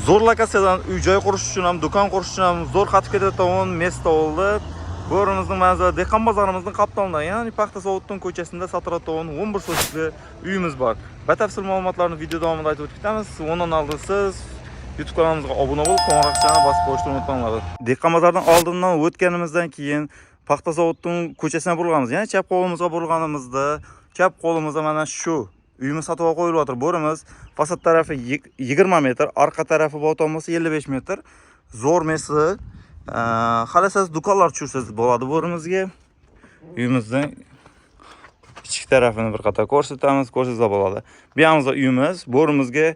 Zo'r lokatsiyadan uy joy qurish uchun ham, do'kon qurish uchun ham zo'r qatib ketadigan место bo'ldi. Bu yerimizning manzili dehqon bozorimizning qaptalida, ya'ni Paxta zavodning ko'chasida sotiladigan 11 sotikli uyimiz bor. Batafsil ma'lumotlarni video davomida aytib o'tib ketamiz. Undan oldin siz YouTube kanalimizga obuna bo'lib, qo'ng'iroqchani bosib qo'yishni unutmanglar. Dehqon bozordan oldindan o'tganimizdan keyin Paxta zavodning ko'chasiga burilganmiz. Ya'ni chap qo'limizga burilganimizda, chap qo'limizda mana shu uyimiz sotib qo'yilyapti. Bu yerimiz fasad tarafi 20 metr, orqa tarafi bo'lsa 55 metr. Zo'r место. Xohlasangiz do'konlar tushirsangiz bo'ladi bu yerimizga. Uyimizni ichki tarafini bir qator ko'rsatamiz, ko'rsatsa bo'ladi. Bu yog'imizda uyimiz, bu yerimizga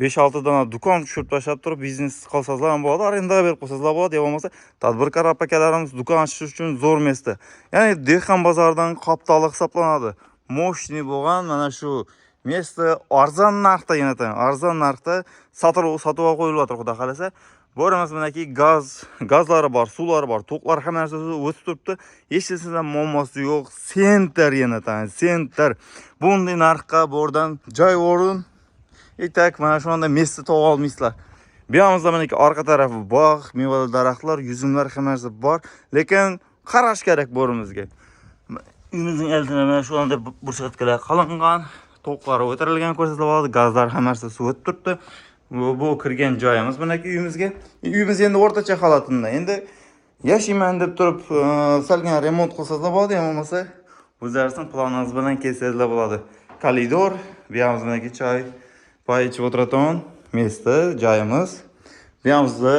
5-6 dona do'kon tushirib tashlab turib biznes qilsangizlar ham bo'ladi, arendaga berib qo'ysangizlar bo'ladi, yo bo'lmasa tadbirkor akalarimiz do'kon ochish uchun zo'r место. Ya'ni dehqon bozoridan qaptali hisoblanadi. Мощный bo'lgan mana shu место arzon narxda, yana aytaman, arzon narxda sotib qo'yilyapti, xudo xohlasa. Bu yerimiz minaki gazlari bor, suvlari bor, to'qlar, hamma narsasi o'tib turibdi. Hech narsadan muammosi yo'q. Центр, yana aytaman, центр. Bunday narxga bu yerdan joy o'rin и так mana shunday место topa olmaysizlar. Bu yog'imizda manaki orqa tarafi bog', mevali daraxtlar, yuzumlar, hamma narsa bor, lekin qarash kerak bu yerimizga. Uyimizning oldida mana shunday брусчатка lar qilingan, to'qlari o'tirilgan, ko'rsatib oladi, gazlar, hamma narsasi o'tib turibdi. Bu kirgan joyimiz manaki uyimizga. Uyimiz endi o'rtacha holatida. Endi yashayman deb turib, salgina remont qilsangizlar bo'ladi, yo bo'lmasa o'zlaringizni planingiz bilan kelsangizlar bo'ladi. Koridor, bu yog'imiz manaki choy poy ichib o'tiradigan место, joyimiz. Bu yog'imizda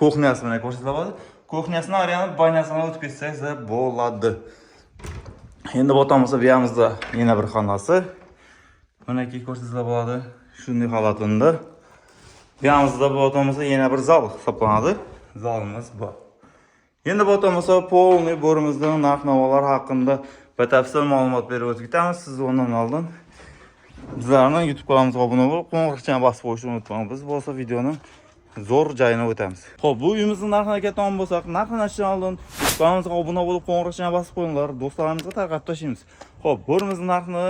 кухня si mana ko'rsatib bo'ladi. Кухня sini oriyani баня sini o'tib ketsangiz bo'ladi. Endi bu tomonda, bu yog'imizda yana bir xonasi. Manaki ko'rsatsa bo'ladi. Shunday holatida. Bu yog'imizda bu tomonda yana bir zal hisoblanadi. Zalimiz bor. Endi bu tomonda полный bo'rimizning narx-navolar haqida batafsil ma'lumot berib o'tib ketamiz. Siz undan oldin bizlarning YouTube kanalimizga obuna bo'lib, qo'ng'iroqchani bosib qo'yishni unutmang. Biz bo'lsa videoni zo'r joyini o'tamiz. Xo'p, bu uyimizning narxini aytadigan bo'lsak, narxini aytishdan oldin YouTube kanalimizga obuna bo'lib, qo'ng'iroqchani bosib qo'yinglar. Do'stlarimizga tarqatib tashlaymiz. Xo'p, bo'rimizning narxini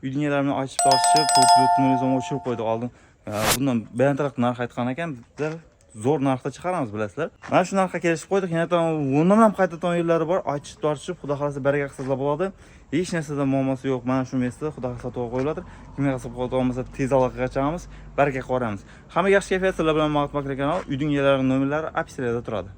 uyning egalari bilan aytishib tortishib, 430 million so'mga tushirib qo'ydik oldin. Bundan balandroq narx aytgan ekan, bizlar zo'r narxda chiqaramiz, bilasizlar. Mana shu narxga kelishib qo'ydik. Yana undan ham qaytadigan yerlari bor. Aytishib tortishib, xudo xohlasa, baraka qilsanglar bo'ladi. Hech narsada muammosi yo'q. Mana shu место, xudo xohlasa, sotib qo'yiladi. Kimga qiziq bo'ladigan bo'lsa, tez aloqaga chiqamiz, baraka qilib yuboramiz. Hammaga yaxshi kayfiyat, sizlar bilan Mahatma kanal, uyning egalarining nomerlari описание da turadi.